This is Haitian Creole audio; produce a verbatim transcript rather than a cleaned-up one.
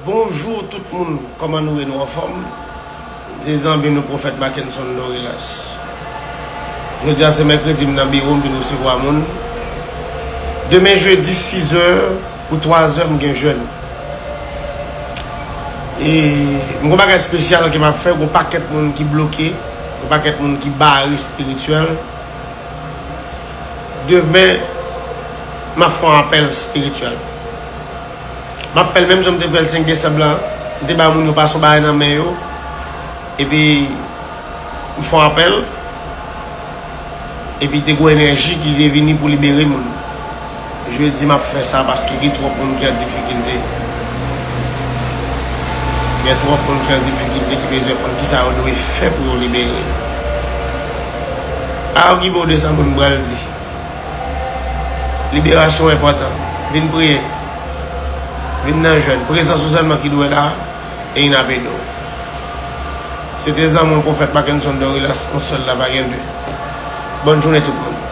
Bonjou tout moun, kòman nou ye, nou anfòm? Se zanmi nou Pwofèt Mackenson Dorilas. Jodi a se mèkredi, m nan biwo, m vin resevwa moun. Demen jedi, sizè pou twazè, m gen jèn. E m gon bagay espesyal ke m ap fè, gon pakèt moun ki bloke, gon pakèt moun ki bare espirityèl. Demen, m ap fè yon apèl espirityèl. M ap fè l menm jan m te fè l senk desanm lan. M te ba moun yo pase yon bagay nan men yo. Epi, m fè yon apèl. Epi, te gon enèji ki te vini pou libere moun. Jodi, m ap fè sa paske gen twòp moun ki an difikilte. Gen twòp moun ki an difikilte ki bezwen konn kisa yo dwe fè pou yo libere. Pa okipe w de sa moun pral di. Liberasyon enpòtan. Vin priye. Vin nan jèn. Prezans ou sèlman ki dwe la, e y ap ede w. Se te zanmi w Pwofèt Mackenson Dorilas, yon sèl la, pa gen de. Bòn jounen tout moun.